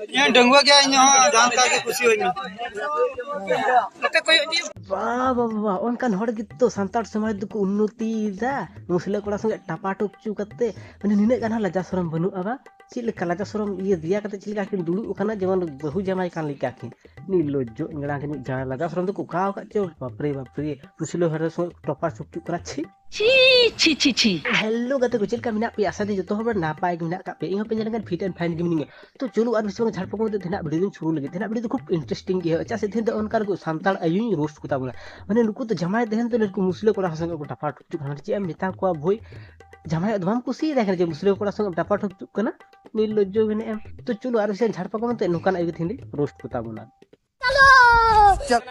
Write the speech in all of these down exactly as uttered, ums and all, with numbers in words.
ᱤᱧ ᱰᱟᱺᱜᱩᱣᱟᱹ ᱜᱮᱭᱟ, ᱤᱧ ᱦᱚᱸ ᱡᱟᱦᱟᱸ ᱞᱮᱠᱟ ᱜᱮ ᱠᱩᱥᱤ ᱦᱩᱭ ᱢᱮ᱾ ᱵᱟ, ᱵᱟ, ᱵᱟ, ᱵᱟ, ᱚᱱᱠᱟᱱ ᱦᱚᱲ ᱜᱮᱛᱚ ᱥᱟᱱᱛᱟᱲ ᱥᱚᱢᱟᱡᱽ ᱫᱚᱠᱚ ᱩᱱᱱᱚᱛᱤᱭᱮᱫᱟ᱾ ᱢᱩᱥᱞᱟᱹ ᱠᱚᱲᱟ ᱥᱚᱸᱜᱮ ᱴᱟᱯᱟᱴᱩᱯ ᱪᱩ ᱠᱟᱛᱮ, ᱢᱟᱱᱮ, ᱱᱤᱱᱟᱹᱜ ᱜᱟᱱ ᱦᱚᱸ ᱞᱟᱡᱟ ᱥᱚᱨᱚᱢ ᱵᱟᱹᱱᱩᱜᱼᱟ ᱵᱟ? ᱪᱮᱫ ᱞᱮᱠᱟ ᱞᱟᱡᱟ ᱥᱚᱨᱚᱢ ᱤᱭᱟᱹ ᱫᱮᱭᱟ ᱠᱟᱛᱮ ᱪᱮᱫ ᱞᱮᱠᱟ ᱠᱤᱱ ᱫᱩᱲᱩᱵ ᱟᱠᱟᱱᱟ, ᱡᱮᱢᱚᱱ ᱵᱟᱹᱦᱩ ᱡᱟᱶᱟᱭ ᱠᱟᱱ ᱞᱮᱠᱟ ᱠᱤᱱ᱾ ᱱᱤᱨᱞᱚᱡᱽᱡᱚ ᱮᱝᱲᱟ ᱠᱤᱱ ᱡᱟᱶᱟᱭ, ᱞᱟᱡᱟ ᱥᱚᱨᱚᱢ ᱫᱚᱠᱚ ᱚᱠᱟ ᱟᱠᱟᱫ ᱪᱚ, ᱵᱟᱯᱨᱮ, ᱵᱟᱯᱨᱮ, ᱢᱩᱥᱞᱟᱹ ᱦᱚᱲ ᱥᱚᱸᱜᱮ ᱴᱟᱯᱟᱴᱩᱯ ᱪᱩᱜ ᱠᱟᱱᱟ, ᱪᱷᱤ᱾ ᱪᱷᱤ, ᱪᱷᱤ, ᱪᱷᱤ, ᱪᱷᱤ᱾ ᱦᱮᱞᱳ ᱜᱟᱛᱮ ᱠᱚ, ᱪᱮᱫ ᱞᱮᱠᱟ ᱢᱮᱱᱟᱜ ᱯᱮᱭᱟ? ᱟᱥᱟ ᱫᱤᱧ ᱡᱚᱛᱚ ᱦᱚᱲ ᱱᱟᱯᱟᱭ ᱜᱮ ᱢᱮᱱᱟᱜ ᱟᱠᱟᱫ ᱯᱮᱭᱟ᱾ ᱤᱧ ᱦᱚᱸ ᱯᱮ ᱧᱮᱞ ᱞᱮᱠᱷᱟᱱ fit and fine ᱜᱮ ᱢᱤᱱᱟᱹᱧᱟ᱾ ᱛᱚ ᱪᱚᱞᱚ ᱟᱨ ᱵᱮᱥᱤ ᱵᱟᱝ ᱡᱷᱟᱲ ᱯᱟᱠᱚᱢ ᱠᱟᱛᱮ ᱛᱮᱦᱮᱧᱟᱜ video ᱫᱚᱧ ᱥᱩᱨᱩ ᱞᱟᱹᱜᱤᱫ᱾ ᱛᱮᱦᱮᱧᱟᱜ video ᱫᱚ ᱠᱷᱩᱵ interesting ᱜᱮ ᱦᱩᱭᱩᱜᱼᱟ᱾ ᱪᱮᱫᱟᱜ ᱥᱮ ᱛᱮᱦᱮᱧ ᱫᱚ ᱚᱱᱠᱟ ᱨᱮᱠᱚ ᱥᱟᱱᱛᱟᱲ ᱟᱭᱳᱧ roast ᱠᱚᱛᱟ ᱵᱚᱱᱟ᱾ ᱢᱟᱱᱮ ᱱᱩᱠᱩ ᱫᱚ ᱡᱟᱢᱟᱭ ᱛᱟᱦᱮᱱ ᱛᱩᱞᱩᱡ ᱱᱩᱠᱩ ᱢᱩᱥᱞᱟᱹ ᱠᱚᱲᱟ ᱥᱚᱸᱜᱮ ᱠᱚ ᱴᱟᱯᱟᱴᱩᱯ ᱪᱩᱜ ᱠᱟᱱᱟ᱾ ᱪᱮᱫ ᱮᱢ ᱢᱮᱛᱟ ᱠᱚᱣᱟ ᱵᱷᱳᱭ? ᱡᱟᱢᱟᱭ ᱫᱚ ᱵᱟᱢ ᱠᱩᱥᱤᱭᱟᱭ ᱠᱟᱱᱟ ᱡᱮ ᱢᱩᱥᱞᱟᱹ ᱠᱚᱲᱟ ᱥᱚᱸᱜᱮ ᱴᱟᱯᱟᱴᱩᱯ ᱪᱩᱜ ᱠᱟᱱᱟ? ᱱᱤᱨᱞᱚᱡᱽᱡᱚ ᱢᱮᱱᱮᱫ ᱮᱢ᱾ ᱛᱚ ᱪᱚᱞᱚ ᱟᱨ ᱵᱮᱥᱤ ᱡᱷᱟᱲ ᱯᱟᱠᱚᱢ ᱠᱟᱛᱮ ᱱᱚᱝᱠᱟᱱᱟᱜ ᱟᱭᱳ ᱜᱮ ᱛᱮᱦᱮᱧ ᱫᱚᱧ roast ᱠᱚᱛᱟ ᱵᱚᱱᱟ᱾ ᱪᱮᱫ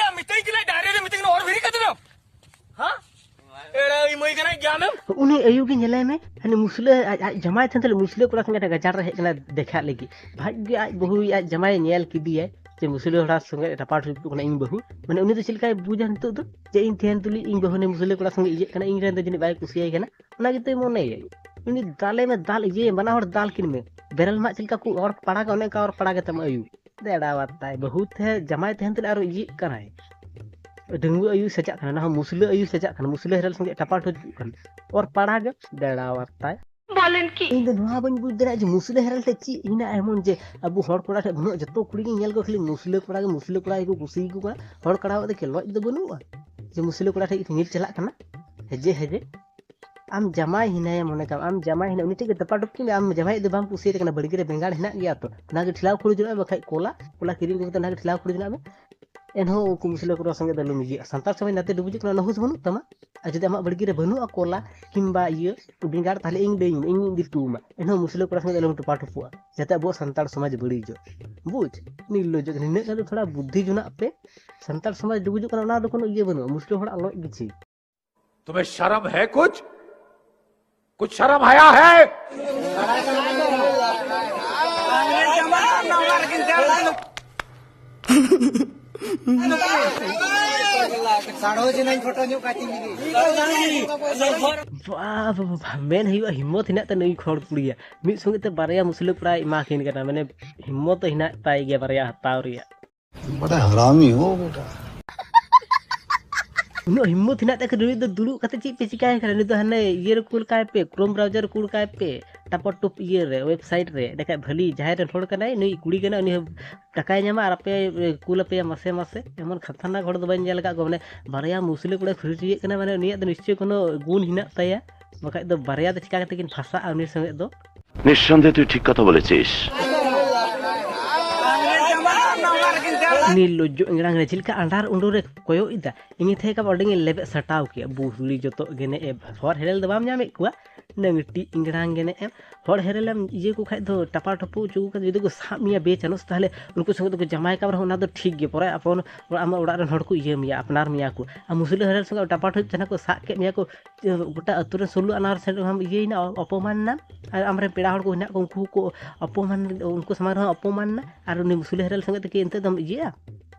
ᱭᱟ ᱢᱤᱛᱟᱹᱧ ᱠᱟᱱᱟ, direct ᱢᱤᱛᱟᱹᱧ ᱠᱟᱱᱟ, ᱚᱨ ᱵᱷᱤᱲᱤ ᱠᱟᱛᱮ ᱫᱚ? ᱦᱮᱸ? ᱮᱲᱟ, ᱤᱢᱟᱹᱭ ᱠᱟᱱᱟ ᱜᱮᱭᱟᱱᱮᱢ? ᱩᱱᱤ ᱟᱭᱳ ᱜᱮ ᱧᱮᱞᱮ ᱢᱮ, ᱦᱟᱱᱮ ᱢᱩᱥᱞᱟᱹ, ᱟᱡ, ᱟᱡ ᱡᱟᱢᱟᱭ ᱛᱟᱦᱮᱱ ᱛᱩᱞᱩᱡ ᱢᱩᱥᱞᱟᱹ ᱠᱚᱲᱟ ᱥᱚᱸᱜᱮ ᱜᱟᱡᱟᱲ ᱨᱮ ᱦᱮᱡ ᱠᱟᱱᱟ ᱫᱮᱠᱷᱟᱜ ᱞᱟᱹᱜᱤᱫ᱾ ᱵᱷᱟᱜᱽ ᱜᱮ ᱟᱡ ᱵᱟᱹᱦᱩ, ᱟᱡ ᱡᱟᱢᱟᱭᱮ ᱧᱮᱞ ᱠᱮᱫᱮᱭᱟᱭ ᱡᱮ ᱢᱩᱥᱞᱟᱹ ᱦᱚᱲ ᱥᱚᱸᱜᱮ ᱴᱟᱯᱟᱴᱩᱯ ᱠᱟᱱᱟ ᱤᱧ ᱵᱟᱹᱦᱩ᱾ ᱢᱟᱱᱮ ᱩᱱᱤ ᱫᱚ ᱪᱮᱫ ᱞᱮᱠᱟᱭ ᱵᱩᱡᱟ ᱱᱤᱛᱚᱜ ᱫᱚ ᱡᱮ ᱤᱧ ᱛᱟᱦᱮᱱ ᱛᱩᱞᱩᱡ ᱤᱧ ᱵᱟᱹᱦᱩ ᱱᱩᱭ ᱢᱩᱥᱞᱟᱹ ᱠᱚᱲᱟ ᱥᱚᱸᱜᱮ ᱤᱭᱟᱹᱜ ᱠᱟᱱᱟ, ᱤᱧ ᱨᱮᱱ ᱫᱚ ᱡᱟᱹᱱᱤᱡ ᱵᱟᱭ ᱠᱩᱥᱤᱭᱟᱭ ᱠᱟᱱᱟ, ᱚᱱᱟ ᱜᱮᱛᱚᱭ ᱢᱚᱱᱮᱭᱟ᱾ ᱩᱱᱤ ᱫᱟᱞᱮ ᱢᱮ, ᱫᱟᱞ ᱤᱭᱟᱹᱭ ᱢᱮ, ᱵᱟᱱᱟ ᱦᱚᱲ ᱫᱟᱞ ᱠᱤᱱ ᱢᱮ᱾ ᱵᱮᱨᱮᱞ ᱢᱟᱜ ᱪᱮᱫ ᱞᱮᱠᱟ ᱠᱚ ᱚᱨ ᱯᱟᱲᱟᱜᱟ, ᱚᱱᱮ ᱚᱱᱠᱟ ᱚᱨ ᱯᱟᱲᱟᱜ ᱜᱮ ᱛᱟᱢᱟ ᱟᱭᱩ᱾ ᱫᱮᱲᱟᱣᱟ ᱛᱟᱭ ᱵᱟᱹᱦᱩ ᱛᱮ ᱡᱟᱢᱟᱭ ᱛᱟᱦᱮᱱ ᱛᱩᱞᱩᱡ ᱟᱨᱚ ᱤᱭᱟᱹᱜ ᱠᱟᱱᱟᱭ᱾ ᱰᱟᱺᱜᱩᱣᱟᱹ ᱟᱭᱩ ᱥᱟᱡᱟᱜ ᱠᱟᱱᱟ, ᱚᱱᱟ ᱦᱚᱸ ᱢᱩᱥᱞᱟᱹ ᱟᱭᱩ ᱥᱟᱡᱟᱜ ᱠᱟᱱᱟ, ᱢᱩᱥᱞᱟᱹ ᱦᱮᱨᱮᱞ ᱥᱚᱸᱜᱮ ᱴᱟᱯᱟᱴᱩᱯ ᱠᱟᱱᱟ᱾ ᱚᱨ ᱯᱟᱲᱟᱜᱮ ᱫᱮᱲᱟᱣᱟ ᱛᱟᱭ᱾ ᱵᱚᱞᱮᱱ ᱠᱤ? ᱤᱧ ᱫᱚ ᱱᱚᱣᱟ ᱵᱟᱹᱧ ᱵᱩᱡᱽ ᱫᱟᱲᱮᱭᱟᱜᱼᱟ ᱡᱮ ᱢᱩᱥᱞᱟᱹ ᱦᱮᱨᱮᱞ ᱴᱷᱮᱡ ᱪᱮᱫ ᱦᱮᱱᱟᱜᱼᱟ ᱮᱢᱚᱱ ᱡᱮ ᱟᱵᱚ ᱦᱚᱲ ᱠᱚᱲᱟ ᱴᱷᱮᱡ ᱵᱟᱹᱱᱩᱜᱼᱟ? ᱡᱚᱛᱚ ᱠᱩᱲᱤ ᱜᱤᱧ ᱧᱮᱞ ᱠᱚᱣᱟ ᱠᱷᱟᱹᱞᱤ ᱢᱩᱥᱞᱟᱹ ᱠᱚᱲᱟ ᱜᱮ ᱢᱩᱥᱞᱟᱹ ᱠᱚᱲᱟ ᱜᱮᱠᱚ ᱠᱩᱥᱤᱭᱟᱠᱚ ᱠᱟᱱᱟ᱾ ᱦᱚᱲ ᱠᱚᱲᱟ ᱴᱷᱮᱡ ᱫᱚ ᱠᱤ ᱞᱚᱡ ᱫᱚ ᱵᱟᱹᱱᱩᱜᱼᱟ ᱡᱮ ᱢᱩᱥᱞᱟᱹ ᱠᱚᱲᱟ ᱴᱷᱮᱡ ᱧᱤᱨ ᱪᱟᱞᱟᱜ ᱠᱟᱱᱟ? ᱦᱮᱡᱮ ᱦᱮᱡᱮ ᱟᱢ ᱡᱟᱢᱟᱭ ᱦᱮᱱᱟᱭᱟ, ᱢᱚᱱᱮ ᱠᱟᱜ ᱟᱢ ᱡᱟᱢᱟᱭ ᱦᱮᱱᱟᱭᱟ, ᱩᱱᱤ ᱴᱷᱮᱡ ᱜᱮ ᱛᱟᱯᱟ ᱴᱩᱯ ᱠᱮᱫ ᱢᱮ᱾ ᱟᱢ ᱡᱟᱢᱟᱭ ᱫᱚ ᱵᱟᱢ ᱠᱩᱥᱤᱭᱟᱫᱮ ᱠᱟᱱᱟ, ᱵᱟᱲᱜᱮ ᱨᱮ ᱵᱮᱸᱜᱟᱲ ᱦᱮᱱᱟᱜ ᱜᱮᱭᱟ ᱛᱚ, ᱚᱱᱟ ᱜᱮ ᱴᱷᱮᱞᱟᱣ ᱠᱷᱩᱲ ᱡᱚᱱᱟᱜ ᱢᱮ, ᱵᱟᱠᱷᱟᱡ ᱠᱚᱞᱟ, ᱠᱚᱞᱟ ᱠᱤᱨᱤᱧ ᱟᱹᱜᱩ ᱠᱟᱛᱮ ᱚᱱᱟ ᱜᱮ ᱴᱷᱮᱞᱟᱣ ᱠᱷᱩᱲ ᱡᱚᱱᱟᱜ ᱢᱮ᱾ ᱮᱱᱦᱚᱸ ᱩᱱᱠᱩ ᱢᱩᱥᱞᱟᱹ ᱠᱚᱲᱟ ᱥᱚᱸᱜᱮ ᱫᱚ ᱟᱞᱚᱢ ᱤᱭᱟᱹᱜᱼᱟ᱾ ᱥᱟᱱᱛᱟᱲ ᱥᱚᱢᱟᱡᱽ ᱱᱟᱛᱮ ᱰᱩᱵᱩᱡᱚᱜ ᱠᱟᱱᱟ, ᱚᱱᱟ ᱦᱩᱸᱥ ᱵᱟᱹᱱᱩᱜ ᱛᱟᱢᱟ᱾ ᱟᱨ ᱡᱩᱫᱤ ᱟᱢᱟᱜ ᱵᱟᱲᱜᱮ ᱨᱮ ᱵᱟᱹᱱᱩᱜᱼᱟ ᱠᱚᱞᱟ ᱠᱤᱝᱵᱟ ᱤᱭᱟᱹ ᱵᱮᱸᱜᱟᱲ, ᱛᱟᱦᱞᱮ ᱤᱧ ᱞᱟᱹᱭᱟᱹᱧ ᱢᱮ, ᱤᱧ ᱤᱫᱤ ᱦᱚᱴᱚ ᱟᱢᱟ᱾ ᱮᱱᱦᱚᱸ ᱢᱩᱥᱞᱟᱹ ᱠᱚᱲᱟ ᱥᱚᱸᱜᱮ ᱫᱚ ᱟᱞᱚᱢ ᱴᱚᱯᱟ ᱴᱚᱯᱚᱜᱼᱟ, ᱡᱟᱛᱮ ᱟᱵᱚᱣᱟᱜ ᱥᱟᱱᱛᱟᱲ ᱥᱚᱢᱟᱡᱽ ᱵᱟᱹᱲᱤᱡᱚᱜ᱾ ᱵᱩᱡᱽ? ᱱᱤᱨᱞᱚᱡᱽᱡᱚ ᱱᱤᱱᱟᱹᱜ ᱜᱟᱱ ᱫᱚ ᱛᱷᱚᱲᱟ ᱵᱩᱫᱽᱫᱷᱤ ᱡᱚᱱᱟᱜ ᱯᱮ᱾ ᱥᱟᱱᱛᱟᱲ ᱥᱚᱢᱟᱡᱽ ᱰᱩᱵᱩᱡᱚᱜ ᱠᱟᱱᱟ, ᱚᱱᱟ ᱫᱚ ᱠᱳᱱᱳ ᱤᱭᱟᱹ ᱵᱟᱹᱱᱩᱜᱼᱟ, ᱢᱩᱥᱞᱟᱹ ᱦᱚᱲᱟᱜ ᱞᱚᱡ ᱜᱮ ᱪᱮᱫ᱾ तुम्हें शर्म है कुछ? कुछ शर्म हया है? ᱥᱟᱲᱚ ᱡᱮᱱᱟᱹᱧ ᱯᱷᱳᱴᱳ ᱧᱚᱜ ᱠᱟᱛᱤᱧ ᱞᱟᱹᱜᱤᱫ᱾ ᱵᱟ, ᱵᱟ, ᱵᱟ, ᱵᱟ, ᱢᱮᱱ ᱦᱩᱭᱩᱜᱼᱟ, ᱦᱤᱢᱢᱚᱛ ᱦᱮᱱᱟᱜ ᱛᱟᱭ ᱱᱩᱭ ᱦᱚᱲ ᱠᱩᱲᱤᱭᱟᱜ᱾ ᱢᱤᱫ ᱥᱚᱸᱜᱮ ᱛᱮ ᱵᱟᱨᱭᱟ ᱢᱩᱥᱞᱟᱹ ᱠᱚᱲᱟᱭ ᱮᱢᱟ ᱠᱤᱱ ᱠᱟᱱᱟ, ᱢᱟᱱᱮ ᱦᱤᱢᱢᱚᱛ ᱫᱚ ᱦᱮᱱᱟᱜ ᱛᱟᱭ ᱜᱮᱭᱟ ᱵᱟᱨᱭᱟ ᱦᱟᱛᱟᱣ ᱨᱮᱭᱟᱜ᱾ ᱵᱟᱰᱟ ᱦᱟᱨᱟᱢᱤ ᱦᱳ ᱵᱮᱴᱟ᱾ ᱩᱱᱟᱹᱜ ᱦᱤᱢᱢᱚᱛ ᱦᱮᱱᱟᱜ ᱛᱟᱭ ᱠᱷᱟᱱ ᱱᱩᱭ ᱫᱚ ᱫᱩᱲᱩᱵ ᱠᱟᱛᱮ ᱪᱮᱫ ᱯᱮ ᱪᱤᱠᱟᱭ ᱠᱟᱱᱟ? ᱱᱩᱭ ᱫᱚ ᱦᱟᱱᱮ ᱤᱭᱟᱹ ᱨᱮ ᱠᱩᱞ ᱠᱟᱭ ᱯᱮ, ᱠᱨᱳᱢ ᱵᱨᱟᱣᱡᱟᱨ ᱨᱮ ᱠᱩᱞ ᱠᱟᱭ ᱯᱮ, ᱴᱟᱯᱚᱨ ᱴᱩᱯ ᱤᱭᱟᱹ ᱨᱮ, ᱣᱮᱵᱥᱟᱭᱤᱴ ᱨᱮ᱾ ᱮᱸᱰᱮᱠᱷᱟᱡ ᱵᱷᱟᱹᱞᱤ, ᱡᱟᱦᱟᱸᱭ ᱨᱮᱱ ᱦᱚᱲ ᱠᱟᱱᱟᱭ, ᱱᱩᱭ ᱠᱩᱲᱤ ᱠᱟᱱᱟᱭ, ᱩᱱᱤ ᱦᱚᱸ ᱴᱟᱠᱟᱭ ᱧᱟᱢᱟ ᱟᱨ ᱟᱯᱮ ᱠᱩᱞ ᱟᱯᱮᱭᱟ ᱢᱟᱥᱮ ᱢᱟᱥᱮ᱾ ᱮᱢᱚᱱ ᱠᱷᱟᱛᱟᱨᱱᱟᱠ ᱦᱚᱲ ᱫᱚ ᱵᱟᱹᱧ ᱧᱮᱞ ᱟᱠᱟᱫ ᱠᱚᱣᱟ, ᱢᱟᱱᱮ ᱵᱟᱨᱭᱟ ᱢᱩᱥᱞᱟᱹ ᱠᱚᱲᱟᱭ ᱯᱷᱨᱤ ᱦᱚᱪᱚᱭᱮᱫ ᱠᱟᱱᱟ, ᱢᱟᱱᱮ ᱩᱱᱤᱭᱟᱜ ᱫᱚ ᱱᱤᱥᱪᱚᱭ ᱠᱳᱱᱳ ᱜᱩᱱ ᱦᱮᱱᱟᱜ ᱛᱟᱭᱟ, ᱵᱟᱠᱷᱟᱡ ᱫᱚ ᱵᱟᱨᱭᱟ ᱫᱚ ᱪᱤᱠᱟ ᱠᱟᱛᱮ ᱠᱤᱱ ᱯᱷᱟᱥᱟᱜᱼᱟ ᱩᱱᱤ ᱥᱚᱸᱜᱮ ᱫᱚ? নিঃসন্দেহে তুই ঠিক কথা বলেছিস। ᱩᱱᱤ ᱞᱚᱡᱡᱚ ᱮᱝᱲᱟᱝ ᱨᱮ ᱪᱮᱫ ᱞᱮᱠᱟ ᱟᱸᱰᱟᱨ ᱩᱸᱰᱩᱨ ᱨᱮ ᱠᱚᱭᱚᱜ ᱮᱫᱟ, ᱤᱧ ᱛᱟᱦᱮᱸ ᱠᱟᱱᱟ ᱚᱸᱰᱮ ᱜᱮ ᱞᱮᱵᱮᱫ ᱥᱟᱴᱟᱣ ᱠᱮᱭᱟ᱾ ᱵᱩᱥᱞᱤ ᱡᱚᱛᱚ ᱜᱮ ᱱᱮ ᱮ ᱦᱚᱨ ᱦᱮᱨᱮᱞ ᱫᱚ ᱵᱟᱢ ᱧᱟᱢᱮᱫ ᱠᱚᱣᱟ, ᱱᱟᱹᱝᱴᱤ ᱮᱝᱲᱟᱝ ᱜᱮ ᱱᱮ ᱮ ᱦᱚᱲ ᱦᱮᱨᱮᱞᱮᱢ ᱤᱭᱟᱹ ᱠᱚ ᱠᱷᱟᱡ ᱫᱚ, ᱴᱟᱯᱟ ᱴᱩᱯᱩ ᱦᱚᱪᱚ ᱠᱚ ᱠᱷᱟᱡ, ᱡᱩᱫᱤ ᱠᱚ ᱥᱟᱵ ᱢᱮᱭᱟ ᱵᱮᱪᱟᱱᱚᱥ, ᱛᱟᱦᱞᱮ ᱩᱱᱠᱩ ᱥᱚᱸᱜᱮ ᱫᱚᱠᱚ ᱡᱟᱢᱟᱭ ᱠᱟᱢ ᱨᱮᱦᱚᱸ ᱚᱱᱟ ᱫᱚ ᱴᱷᱤᱠ ᱜᱮ, ᱯᱚᱨᱮ ᱟᱯᱚᱱ ᱟᱢᱟᱜ ᱚᱲᱟᱜ ᱨᱮᱱ ᱦᱚᱲ ᱠᱚ ᱤᱭᱟᱹ ᱢᱮᱭᱟ, ᱟᱯᱱᱟᱨ ᱢᱮᱭᱟ ᱠᱚ᱾ ᱟᱨ ᱢᱩᱥᱞᱟᱹ ᱦᱮᱨᱮᱞ ᱥᱚᱸᱜᱮ ᱴᱟᱯᱟ ᱴᱩᱯ ᱡᱟᱦᱟᱸ ᱠᱚ ᱥᱟᱵ ᱠᱮᱫ ᱢᱮᱭᱟ ᱠᱚ, ᱜᱚᱴᱟ ᱟᱹᱛᱩ ᱨᱮ ᱥᱳᱞᱳ ᱟᱱᱟ ᱦᱚᱲ ᱥᱮᱱ ᱨᱮᱦᱚᱸ ᱤᱭᱟᱹᱭᱮᱱᱟ, ᱚᱯᱚᱢᱟᱱ ᱮᱱᱟ᱾ ᱟᱨ ᱟᱢᱨᱮᱱ ᱯᱮᱲᱟ ᱦᱚᱲ ᱠᱚ ᱦᱮᱱᱟᱜ ᱠᱚ, ᱩᱱᱠᱩ ᱦᱚᱸᱠᱚ ᱚᱯᱚᱢᱟᱱ, ᱩᱱᱠᱩ ᱥᱟᱢᱟᱝ ᱨᱮᱦᱚᱸ ᱚᱯᱚᱢᱟᱱ ᱮᱱᱟ᱾ ᱟᱨ ᱩᱱᱤ ᱢᱩᱥᱞᱟᱹ ᱦᱮᱨᱮᱞ ᱥᱚᱸᱜᱮ ᱛᱮᱠᱤ ᱮᱱᱛᱮᱫ ᱫᱚᱢ ᱤᱭᱟᱹᱜᱼᱟ?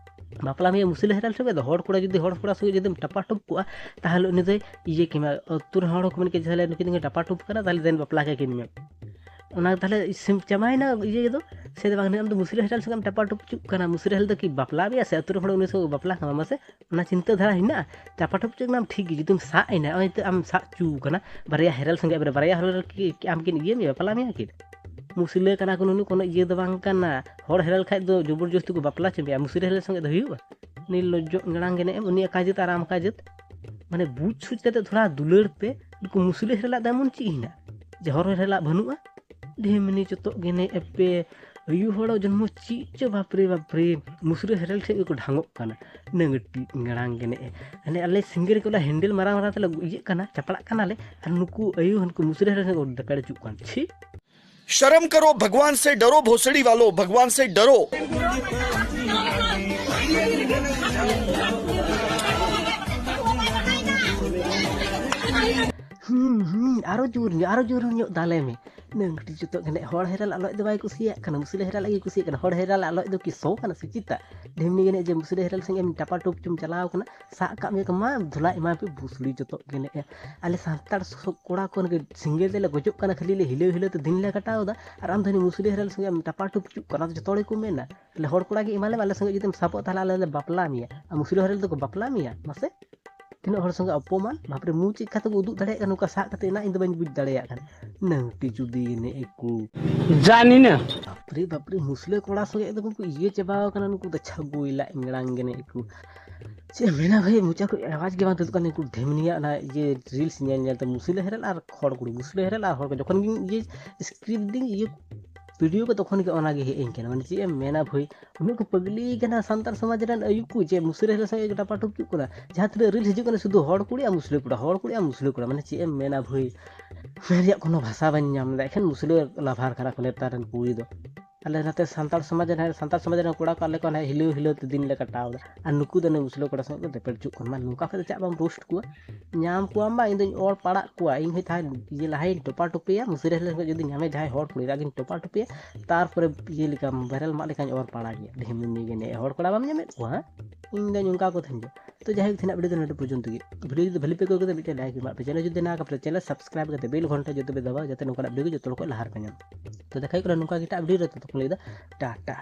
ᱵᱟᱯᱞᱟ ᱢᱮᱭᱟ ᱢᱩᱥᱞᱟᱹ ᱦᱮᱨᱮᱞ ᱥᱚᱸᱜᱮ ᱫᱚ, ᱦᱚᱲ ᱠᱚᱲᱟ ᱡᱩᱫᱤ ᱦᱚᱲ ᱠᱚᱲᱟ ᱥᱚᱸᱜᱮ ᱡᱩᱫᱤᱢ ᱴᱟᱯᱟ ᱴᱩᱯ ᱠᱚᱜᱼᱟ, ᱛᱟᱦᱞᱮ ᱩᱱᱤ ᱫᱚᱭ ᱤᱭᱟᱹ ᱠᱮᱢᱟ᱾ ᱟᱹᱛᱩ ᱨᱮᱱ ᱦᱚᱲ ᱦᱚᱸᱠᱚ ᱢᱮᱱ ᱠᱮᱫ, "ᱛᱟᱦᱞᱮ ᱱᱩᱠᱤᱱ ᱫᱚᱠᱤᱱ ᱴᱟᱯᱟ ᱴᱩᱯ ᱠᱟᱱᱟ, ᱛᱟᱦᱞᱮ ᱫᱮᱱ ᱵᱟᱯᱞᱟ ᱠᱟᱠᱤᱱ ᱢᱮ᱾" ᱚᱱᱟ ᱛᱟᱦᱞᱮ ᱥᱤᱢ ᱪᱟᱵᱟᱭᱮᱱᱟ ᱤᱭᱟᱹ ᱫᱚ, ᱥᱮ ᱫᱚ ᱵᱟᱝ? ᱟᱢ ᱫᱚ ᱢᱩᱥᱞᱟᱹ ᱦᱮᱨᱮᱞ ᱥᱚᱸᱜᱮ ᱮᱢ ᱴᱟᱯᱟ ᱴᱩᱯ ᱦᱚᱪᱚᱜ ᱠᱟᱱᱟ, ᱢᱩᱥᱞᱟᱹ ᱦᱮᱨᱮᱞ ᱫᱚ ᱠᱤ ᱵᱟᱯᱞᱟ ᱢᱮᱭᱟ ᱥᱮ ᱟᱹᱛᱩ ᱨᱮᱱ ᱦᱚᱲ ᱩᱱᱤ ᱥᱚᱸᱜᱮ ᱵᱟᱯᱞᱟ ᱠᱟᱢᱟ? ᱢᱟᱥᱮ ᱚᱱᱟ ᱪᱤᱱᱛᱟᱹ ᱫᱷᱟᱨᱟ ᱦᱮᱱᱟᱜᱼᱟ? ᱪᱟᱯᱟ ᱴᱩᱯ ᱦᱚᱪᱚᱜ ᱠᱟᱱᱟᱢ ᱴᱷᱤᱠ ᱜᱮ, ᱡᱩᱫᱤᱢ ᱥᱟᱵ ᱮᱱᱟ, ᱱᱚᱜᱼᱚᱭ ᱛᱚ ᱟᱢ ᱥᱟᱵ ᱦᱚᱪᱚ ᱠᱟᱱᱟ, ᱵᱟᱨᱭᱟ ᱦᱮᱨᱮᱞ ᱥᱚᱸᱜᱮ ᱵᱟᱨᱭᱟ ᱦᱮᱨᱮᱞ ᱠᱤ ᱟᱢ ᱠᱤᱱ ᱤᱭᱟᱹ ᱢᱮᱭᱟ, ᱵᱟᱯᱞᱟ ᱢᱮᱭᱟ ᱠᱤᱱ? ᱢᱩᱥᱞᱟᱹ ᱠᱟᱱᱟ ᱠᱚ ᱱᱩᱱᱩ, ᱠᱳᱱᱳ ᱤᱭᱟᱹ ᱫᱚ ᱵᱟᱝ ᱠᱟᱱᱟ᱾ ᱦᱚᱲ ᱦᱮᱨᱮᱞ ᱠᱷᱟᱡ ᱫᱚ ᱡᱚᱵᱚᱨ ᱡᱚᱥᱛᱤ ᱠᱚ ᱵᱟᱯᱞᱟ ᱦᱚᱪᱚ ᱢᱮᱭᱟ, ᱢᱩᱥᱞᱟᱹ ᱦᱮᱨᱮᱞ ᱥᱚᱸᱜᱮ ᱫᱚ ᱦᱩᱭᱩᱜᱼᱟ? ᱱᱤᱨᱞᱚᱡᱡᱚ ᱮᱝᱲᱟᱝ ᱜᱮ ᱱᱮᱜᱼᱮᱢ, ᱩᱱᱤ ᱟᱠᱟ ᱡᱟᱹᱛ ᱟᱨ ᱟᱢ ᱟᱠᱟ ᱡᱟᱹᱛ? ᱢᱟᱱᱮ ᱵᱩᱡᱽ ᱥᱩᱡᱽ ᱠᱟᱛᱮ ᱛᱷᱚᱲᱟ ᱫᱩᱞᱟᱹᱲ ᱯᱮ᱾ ᱱᱩᱠᱩ ᱢᱩᱥᱞᱟᱹ ᱦᱮᱨᱮᱞᱟᱜ ᱫᱚ ᱮᱢᱚᱱ ᱪᱮᱫ ᱦᱮᱱᱟᱜ ᱡᱮ ᱦᱚᱨ ᱦᱮᱨᱮᱞᱟᱜ ᱵᱟᱹᱱᱩᱜᱼᱟ? ᱰᱷᱮᱢᱱᱤ ᱪᱚᱛᱚᱜ ᱜᱮ ᱱᱮᱜᱼᱮ ᱯᱮ᱾ ᱟᱭᱩ ᱦᱚᱲ ᱡᱚᱱᱢᱚ ᱪᱮᱫ ᱪᱚ, ᱵᱟᱯᱨᱮ ᱵᱟᱯᱨᱮ, ᱢᱩᱥᱞᱟᱹ ᱦᱮᱨᱮᱞ ᱴᱷᱮᱡ ᱜᱮᱠᱚ ᱰᱷᱟᱝᱚᱜ ᱠᱟᱱᱟ᱾ ᱱᱟᱹᱝᱴᱤ ᱮᱝᱲᱟᱝ ᱜᱮ ᱱᱮᱜᱼᱮ᱾ ᱦᱟᱱᱮ ᱟᱞᱮ ᱥᱤᱝᱜᱟᱹᱨ ᱠᱚᱞᱮ ᱦᱮᱱᱰᱮᱞ ᱢᱟᱨᱟᱝ ᱢᱟᱨᱟᱝ ᱛᱮᱞᱮ ᱤᱭᱟᱹᱜ ᱠᱟᱱᱟ, ᱪᱟᱯᱲᱟᱜ ᱠᱟᱱᱟᱞᱮ, ᱟᱨ ᱱᱩᱠᱩ ᱟᱭᱩ ᱦᱟᱱᱠᱩ ᱢᱩᱥᱞᱟᱹ ᱦᱮᱨᱮᱞ ᱴᱷᱮᱡ ᱠᱚ ᱫᱟᱠᱟᱲ ᱦᱚᱪᱚᱜ ᱠᱟᱱ᱾ ᱪᱷᱤ! शर्म करो, भगवान से डरो, भोसड़ी वालों, भगवान से डरो। ᱟᱨᱚ ᱡᱳᱨ ᱧᱚᱜ, ᱟᱨᱚ ᱡᱳᱨ ᱧᱚᱜ ᱫᱟᱞᱮ ᱢᱮ᱾ ᱱᱟᱹᱝᱴᱤ ᱡᱚᱛᱚ ᱜᱮ ᱦᱚᱲ ᱦᱮᱨᱮᱞ ᱟᱞᱚᱡ ᱫᱚ ᱵᱟᱭ ᱠᱩᱥᱤᱭᱟᱜ ᱠᱟᱱᱟ, ᱢᱩᱥᱞᱟᱹ ᱦᱮᱨᱮᱞ ᱟᱡ ᱜᱮ ᱠᱩᱥᱤᱭᱟᱜ ᱠᱟᱱᱟ᱾ ᱦᱚᱲ ᱦᱮᱨᱮᱞ ᱟᱞᱚᱡ ᱫᱚ ᱠᱤ ᱥᱚ ᱠᱟᱱᱟ ᱥᱮ ᱪᱮᱛᱟ? ᱰᱷᱮᱢᱱᱤ ᱜᱮ ᱱᱮ ᱡᱮ ᱢᱩᱥᱞᱟᱹ ᱦᱮᱨᱮᱞ ᱥᱚᱸᱜᱮ ᱮᱢ ᱴᱟᱯᱟ ᱴᱩᱯ ᱪᱚᱢ ᱪᱟᱞᱟᱣ ᱠᱟᱱᱟ, ᱥᱟᱵ ᱠᱟᱜ ᱢᱮ ᱠᱚ, ᱢᱟ ᱫᱷᱩᱞᱟ ᱮᱢᱟ ᱯᱮ ᱵᱩᱥᱲᱤ ᱡᱚᱛᱚ ᱜᱮ ᱱᱮ᱾ ᱟᱞᱮ ᱥᱟᱱᱛᱟᱲ ᱥᱚ-, ᱠᱚᱲᱟ ᱠᱚ ᱥᱮᱸᱜᱮᱞ ᱛᱮᱞᱮ ᱜᱚᱡᱚᱜ ᱠᱟᱱᱟ, ᱠᱷᱟᱹᱞᱤ ᱞᱮ ᱦᱤᱞᱟᱹᱣ ᱦᱤᱞᱟᱹᱣ ᱛᱮ ᱫᱤᱱ ᱞᱮ ᱠᱟᱴᱟᱣ ᱮᱫᱟ, ᱟᱨ ᱟᱢ ᱫᱚ ᱱᱩᱭ ᱢᱩᱥᱞᱟᱹ ᱦᱮᱨᱮᱞ ᱥᱚᱸᱜᱮ ᱮᱢ ᱴᱟᱯᱟ ᱴᱩᱯ ᱪᱩᱜ ᱠᱟᱱᱟ, ᱡᱚᱛᱚ ᱦᱚᱲ ᱜᱮᱠᱚ ᱢᱮᱱᱟ᱾ ᱟᱞᱮ ᱦᱚᱲ ᱠᱚᱲᱟ ᱜᱮ ᱮᱢᱟ ᱞᱮᱢ, ᱟᱞᱮ ᱥᱚᱸᱜᱮ ᱡᱩᱫᱤᱢ ᱥᱟᱵᱚᱜ, ᱛᱟᱦᱞᱮ ᱟᱞᱮ ᱞᱮ ᱵᱟᱯᱞᱟ ᱢᱮᱭᱟ᱾ ᱟᱨ ᱢᱩᱥᱞᱟᱹ ᱦᱮᱨᱮᱞ ᱫᱚᱠᱚ ᱵᱟᱯᱞᱟ ᱢᱮᱭᱟ? ᱢᱟᱥᱮ, ᱛᱤᱱᱟᱹᱜ ᱦᱚᱲ ᱥᱚᱸᱜᱮ ᱚᱯᱚᱢᱟᱱ, ᱵᱟᱯᱨᱮ, ᱢᱩ ᱪᱮᱫ ᱞᱮᱠᱟ ᱛᱮᱠᱚ ᱩᱫᱩᱜ ᱫᱟᱲᱮᱭᱟᱜ ᱠᱟᱱᱟ ᱱᱚᱝᱠᱟ ᱥᱟᱵ ᱠᱟᱛᱮ ᱮᱱᱟ, ᱤᱧ ᱫᱚ ᱵᱟᱹᱧ ᱵᱩᱡᱽ ᱫᱟᱲᱮᱭᱟᱜ ᱠᱟᱱᱟ᱾ ᱱᱟᱹᱝᱴᱤ ᱡᱩᱫᱤ ᱮᱱᱮᱡ ᱠᱚ᱾ ᱡᱟᱱᱤ ᱱᱟ᱾ ᱵᱟᱯᱨᱮ, ᱵᱟᱯᱨᱮ, ᱢᱩᱥᱞᱟᱹ ᱠᱚᱲᱟ ᱥᱚᱸᱜᱮ ᱮᱠᱫᱚᱢ ᱠᱚ ᱤᱭᱟᱹ ᱪᱟᱵᱟᱣ ᱠᱟᱱᱟ ᱱᱩᱠᱩ ᱫᱚ, ᱪᱷᱟᱹᱜᱩᱭ ᱞᱟᱡ ᱢᱮᱲᱟᱝ ᱜᱮ ᱮᱱᱮᱡ ᱠᱚ᱾ ᱪᱮᱫ ᱮᱢ ᱢᱮᱱᱟ ᱵᱷᱟᱹᱭ, ᱢᱚᱪᱟ ᱠᱷᱚᱱ ᱟᱣᱟᱡᱽ ᱜᱮ ᱵᱟᱝ ᱛᱩᱫᱩᱜ ᱠᱟᱱᱟ᱾ ᱱᱩᱠᱩ ᱰᱷᱮᱢᱱᱤᱭᱟᱜ ᱚᱱᱟ ᱤᱭᱟᱹ reels ᱧᱮᱞ ᱧᱮᱞ ᱛᱮ ᱢᱩᱥᱞᱟᱹ ᱦᱮᱨᱮᱞ ᱟᱨ ᱦᱚᱲ ᱠᱩᱲᱤ, ᱢᱩᱥᱞᱟᱹ ᱦᱮᱨᱮᱞ ᱟᱨ ᱦᱚᱲ ᱠᱚ, ᱡᱚᱠᱷᱚᱱ ᱜᱤᱧ ᱤᱭᱟᱹ script ᱫᱤᱧ, ᱤᱭᱟᱹ video ᱠᱚ, ᱛᱚᱠᱷᱚᱱ ᱜᱮ ᱚᱱᱟ ᱜᱮ ᱦᱮᱡ ᱟᱹᱧ ᱠᱟᱱᱟ᱾ ᱢᱟᱱᱮ ᱪᱮᱫ ᱮᱢ ᱢᱮᱱᱟ ᱵᱷᱟᱹᱭ, ᱩᱱᱟᱹᱜ ᱠᱚ ᱯᱟᱹᱜᱽᱞᱤ ᱠᱟᱱᱟ ᱥᱟᱱᱛᱟᱲ ᱥᱚᱢᱟᱡᱽ ᱨᱮᱱ ᱟᱹᱭᱩ ᱠᱚ, ᱡᱮ ᱢᱩᱥᱞᱟᱹ ᱦᱮᱨᱮᱞ ᱥᱚᱸᱜᱮ ᱜᱮ ᱴᱟᱯᱟ ᱴᱩᱯ ᱪᱩᱜ ᱠᱟᱱᱟ᱾ ᱡᱟᱦᱟᱸ ᱛᱤᱱᱟᱹᱜ reels ᱦᱤᱡᱩᱜ ᱠᱟᱱᱟ ᱥᱩᱫᱷᱩ ᱦᱚᱲ ᱠᱩᱲᱤ ᱟᱨ ᱢᱩᱥᱞᱟᱹ ᱠᱚᱲᱟ, ᱦᱚᱲ ᱠᱩᱲᱤ ᱟᱨ ᱢᱩᱥᱞᱟᱹ ᱠᱚᱲᱟ᱾ ᱢᱟᱱᱮ ᱪᱮᱫ ᱮᱢ ᱢᱮᱱᱟ ᱵᱷᱟᱹᱭ, ᱢᱮᱱ ᱨᱮᱭᱟᱜ ᱠᱳᱱᱳ ᱵᱷᱟᱥᱟ ᱵᱟᱹᱧ ᱧᱟᱢ ᱮᱫᱟ᱾ ᱮᱠᱷᱮᱱ ᱢᱩᱥᱞᱟᱹ lover ᱠᱟᱱᱟ ᱠᱚ ᱱᱮᱛᱟᱨ ᱨᱮᱱ ᱠᱩᱲᱤ ᱫᱚ᱾ ᱟᱞᱮ ᱱᱚᱛᱮ ᱥᱟᱱᱛᱟᱲ ᱥᱚᱢᱟᱡᱽ ᱨᱮᱱ, ᱥᱟᱱᱛᱟᱲ ᱥᱚᱢᱟᱡᱽ ᱨᱮᱱ ᱠᱚᱲᱟ ᱠᱚ ᱟᱞᱮ ᱠᱚ ᱦᱟᱱᱮ ᱦᱤᱞᱟᱹᱣ ᱦᱤᱞᱟᱹᱣ ᱛᱮ ᱫᱤᱱ ᱞᱮ ᱠᱟᱴᱟᱣ ᱮᱫᱟ, ᱟᱨ ᱱᱩᱠᱩ ᱫᱚ ᱱᱩᱭ ᱢᱩᱥᱞᱟᱹ ᱠᱚᱲᱟ ᱥᱚᱸᱜᱮ ᱠᱚ ᱫᱮᱯᱮᱲ ᱪᱩᱜ ᱠᱟᱱᱟ᱾ ᱢᱟ ᱱᱚᱝᱠᱟ ᱠᱷᱟᱡ ᱫᱚ ᱪᱮᱫ ᱵᱟᱢ roast ᱠᱚᱣᱟ? ᱧᱟᱢ ᱠᱚᱣᱟᱢ ᱵᱟ, ᱤᱧ ᱫᱚᱧ ᱚᱨ ᱯᱟᱲᱟᱜ ᱠᱚᱣᱟ᱾ ᱤᱧ ᱦᱚᱸ ᱛᱟᱦᱮᱸ ᱤᱭᱟᱹ ᱞᱟᱦᱟᱭᱟᱹᱧ ᱴᱚᱯᱟ ᱴᱚᱯᱤᱭᱟ, ᱢᱩᱥᱞᱟᱹ ᱦᱮᱨᱮᱞ ᱥᱚᱸᱜᱮ ᱡᱩᱫᱤ ᱧᱟᱢᱮ ᱡᱟᱦᱟᱸᱭ ᱦᱚᱲ ᱠᱩᱲᱤ, ᱨᱟᱜᱤᱧ ᱴᱚᱯᱟ ᱴᱚᱯᱤᱭᱟ, ᱛᱟᱨᱯᱚᱨᱮ ᱤᱭᱟᱹ ᱞᱮᱠᱟ ᱵᱮᱨᱮᱞ ᱢᱟᱜ ᱞᱮᱠᱟᱧ ᱚᱨ ᱯᱟᱲᱟᱜ ᱜᱮᱭᱟ᱾ ᱰᱷᱮᱢᱱᱤ ᱜᱮ ᱱᱮ ᱦᱚᱲ ᱠᱚᱲᱟ ᱵᱟᱢ ᱧᱟᱢᱮᱫ ᱠᱚᱣᱟ, ᱦᱮᱸ? ᱤᱧ ᱫᱚᱧ ᱚᱱᱠᱟ ᱠᱚ ᱛᱟᱦᱮᱱ ᱜᱮᱭᱟ᱾ ᱛᱚ ᱡᱟᱭᱦᱳᱠ, ᱛᱮᱦᱮᱧᱟᱜ video ᱫᱚ ᱱᱚᱰᱮ ᱯᱚᱨᱡᱚᱱᱛᱚ ᱜᱮ᱾ Video ᱡᱩᱫᱤ ᱵᱷᱟᱞᱤ ᱯᱮ ᱟᱹᱭᱠᱟᱹᱣ ᱠᱮᱫᱟ, ᱢᱤᱫᱴᱮᱱ like ᱮᱢᱟᱜ ᱯᱮ, channel ᱡᱩᱫᱤ ᱱᱟᱣᱟ ᱠᱟᱯᱮ channel subscribe ᱠᱟᱛᱮ bell ᱜᱷᱚᱱᱴᱟ ᱡᱚᱛᱚ ᱯᱮ ᱫᱟᱵᱟᱣᱟ, ᱡᱟᱛᱮ ᱱᱚᱝᱠᱟᱱᱟᱜ video ᱜᱮ ᱡᱚᱛᱚ ᱦᱚᱲ ᱠᱷᱚᱱ ᱞᱟᱦᱟ ᱨᱮᱯᱮ ᱧᱟᱢ᱾ ᱛᱚ ᱫᱮᱠᱷᱟ ᱦᱩᱭᱩᱜ ᱠᱟᱱᱟ ᱱᱚᱝᱠᱟ ᱜᱮ ᱮᱴᱟᱜ video ᱨᱮ, ᱛᱚᱛᱚᱠᱷᱚᱱ ᱞᱟᱹᱜᱤᱫ ᱫᱚ ᱴᱟᱴᱟ᱾